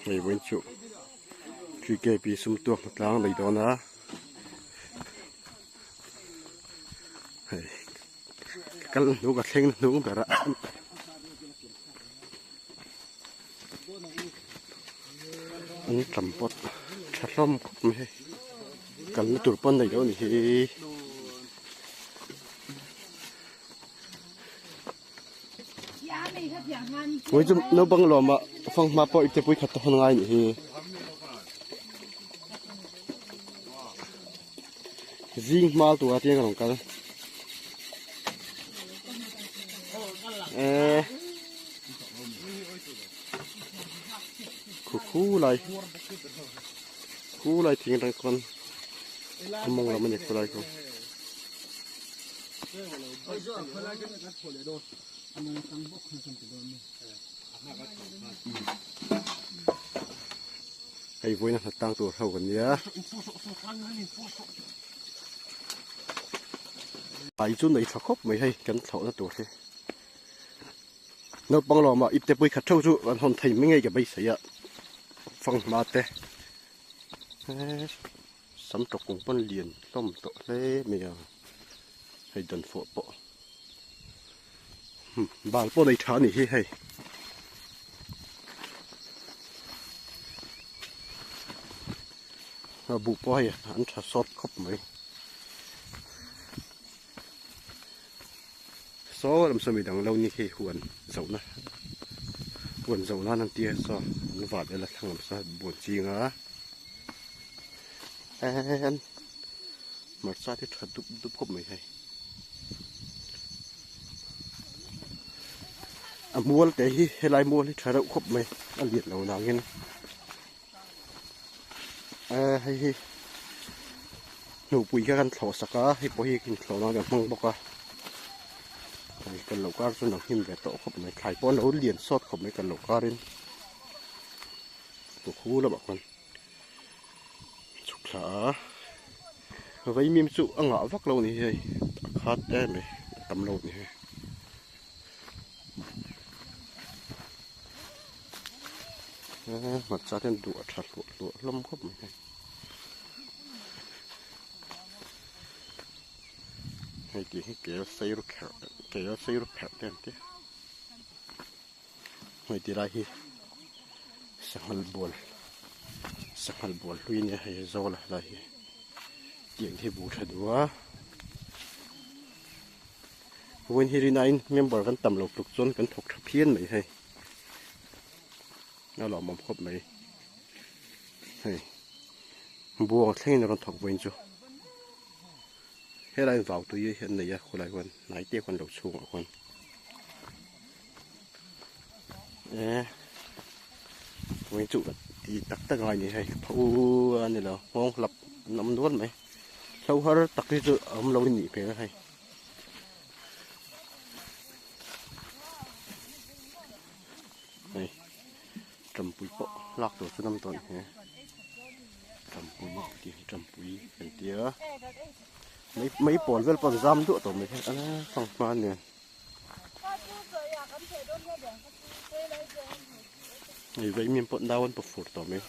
Hei vawiin chu TKP sum tuak hna tlang nei dawn a hei ka kal hnu ka thleng hnung ber a an tam pawt tha hlawm khawp mai hei kalna tur pawn nei lo a ni hi. Ui chu naupang lawmah fanghma pawh ipte pui khat te hawn ngai nih hi. Zing hma tura tiang ka rawn kal. Eh. Khu khu lai. Khu lai thing atang khawn a mawng lam a ni khu lai khu. Hei vawiin a hlat tang tur ho kan nia. Ai chu nei tha khawp mai hei kan thlawhna tur hi. Naupang lawmah ipte pui khat theuh chu an hawn thei mai ngei ka beisei a. Fanghma te. Sam tawk kung pawn lian hlawm tawh hle mai a hei dan fawh pawh bal pawh nei tha a nih hi hei a buh pawh hei an tha sawt khawp mai saw lam saw midang lo ni khi huan zohna huan zoh nan an tia saw an vat vel a thlang lam saw buan ching a. En hmarcha te tha dup dup khawp mai hei a mual te hi helai mual hi tha reuh khawp mai a lian lo nangin eh hei hi hnupui kha kan thlawh sak a hei pawh hi inthlawh nan kan hmang bawk a hei kan lo kar chu a hnim ve tawh khawp mai thlai pawh a lo lian sawt khawp mai kan lo karin khu lamah khuan. Chhuk thla a vaimim chu a ngah vak lo a ni hei a khat em mai a tam lo a ni hei hmarcha te an duh a tha hluah hluah hlawm khawp mai hei hei tih hi kel sei ru kherh kel sei ru pherh te an ti. Hei ti lai hi sanghal bual sanghal bual hlui ania hei zawl a helai hi tiang hi bu tha duh a vawiin hi rinaiin member kan tam lo tluk chuan kan thawk tha phian mai hei a lawmawm khawp mai hei buang thlengin a rawn thawk vawiin chu helai vau tui hi an nei a khawlai khuan hnai te khuan lo chhungah khuan. Eh vawiin chu ti tak tak a ni hei pho a ni lo nghawng hlap an awm nual mai hlo har tak hi chu a awm lo a nih hmel a hei hei tampui pawh lak tur chu an awm tawh a ni he tampui tih hi tampui kan tia mai mai pawl vel pawh an zam duah tawh mai hei a fanghma nen. Hei vei min pawt nau an pa fur tawh mai.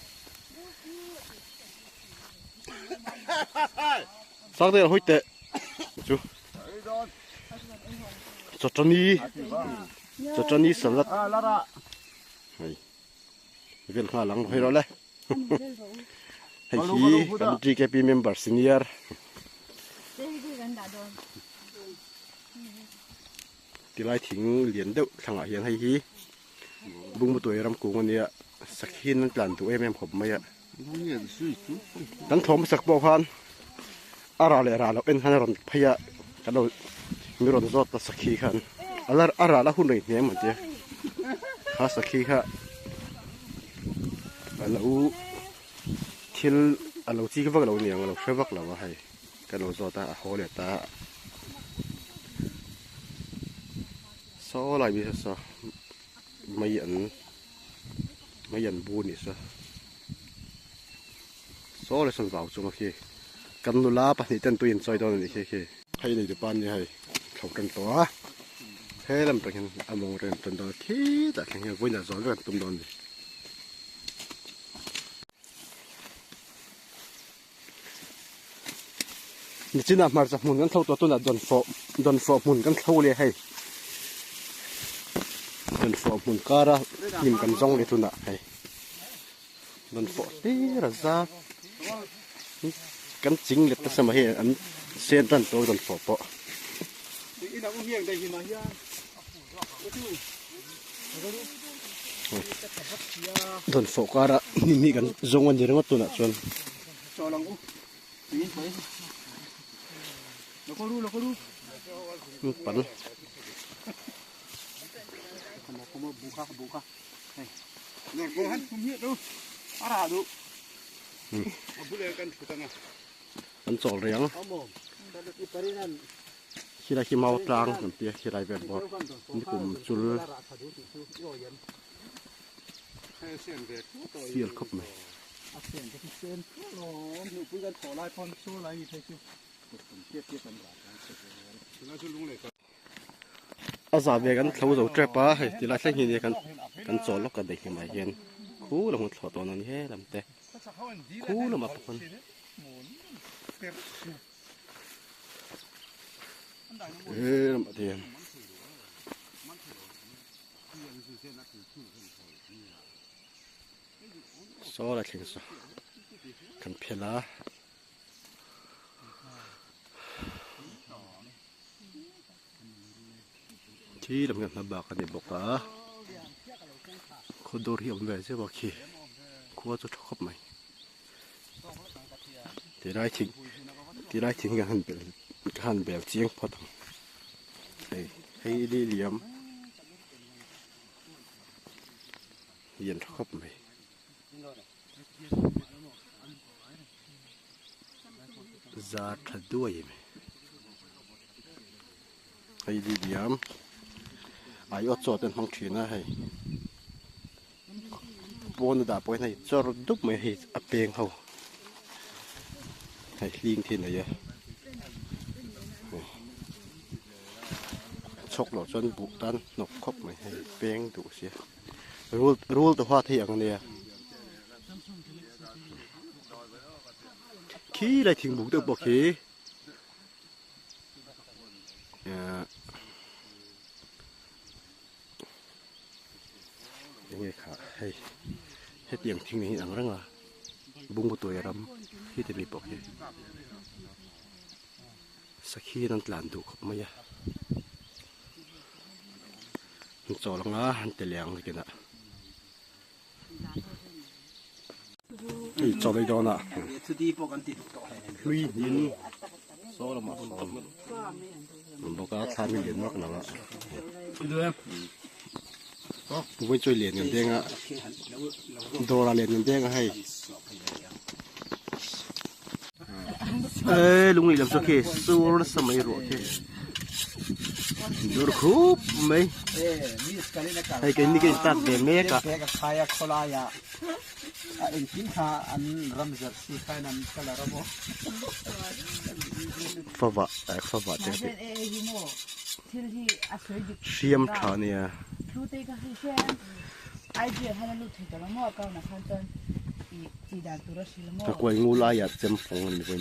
Sang te hoi teh. Chu. Chawchani. Chawchani salad. Hei. Vel kha lang hoi ro le. Hei hi kan TKP member senior. Tilai thing lian deuh thlangah hian hei hi Bungbutuai ram kung ania sakhin an tlan duh em em khawp mai a. Kan thawm hmasak pawh khan a rah leh rah loh en khan a rawn phei a kan lo mi rawn zawt ta sakhi khan a rah la hun rei hnem an tia kha sakhi kha a lo thil a lo chik vak lo aniang a lo hre vak lo a hei ka lo zawt a a haw leh ta saw lai mi saw mai an mai an bu ni saw saw leh sawn vau chung a khi kan nula pahnih ten tui an chawi dawn a nih khi khi. Hei nei dupa nia hei thlo tan tawh a he lam tang hian a mawng rem tan dawn a khitah thleng hian vawiinah zawn vek an tum dawn a ni. Nichinah hmarcha hmun kan thlo tawh tunah dawnfawh dawnfawh hmun kan thlo leh hei. Dawnfawh hmun kara hnim kan zawng leh tunah hei. Dawnfawh hlir a zar kan ching let nasa mai hei an sen tan tawh dawnfawh pawh. Dawnfawh kara hnim hi kan zawng a ni ringawt tunah chuan. Pal An chawl reng khilai khi mau tlang kan tia khilai vel bawk nikum chul sial khawp mai. A zah ve kan thlo zo tep a hei tilai thleng hi nia kan kan chawl lawk a daih hi mai hian khu lam hun thlawh tawn a ni he lam te khu lamah pawh khawn he lamah te hian. Saw la thleng saw kan phel a. Khi lam hian hmabak a ni bawk a khaw dawr hi a awm ve zeuh a khi khua chu tha khawp mai tilai thing tilai thing hi kan han bel ka han bel chiang phawt ang hei hei li liam lian tha khawp mai. Zar tha duai mai. Hei hi diam aiawt chaw te an hmang thin a hei pawn a dah pawh hian hei chawr dup mai hei a peng ho hei hling te a nei a chhawk loh chuan buh tan hnawk khawp mai hei peng duh sia rul rul te huat hi ang a nia khi lai thingbuk deuh pawh khi. Enge kha hei hetiang thing hi ang reng a bungbutuai ram hi te mi pawh khi sakhi an tlan duh khawp mai a an chawl anga an ti leh ang nakinah. Hei chaw lei dawn a hlui hnin saw lamah sawn awm bawk a thla mi lian vak lo a vawi chawi lian kan deng a dawrah lian kan deng a hei e lungni lam chu khi sur nasa mai ruah khi dur khup mai hei keini ka intak ve mek a. Fava fava te ka ti hriam tha ania. Ka kuai ngu laiah chem fawng a ni.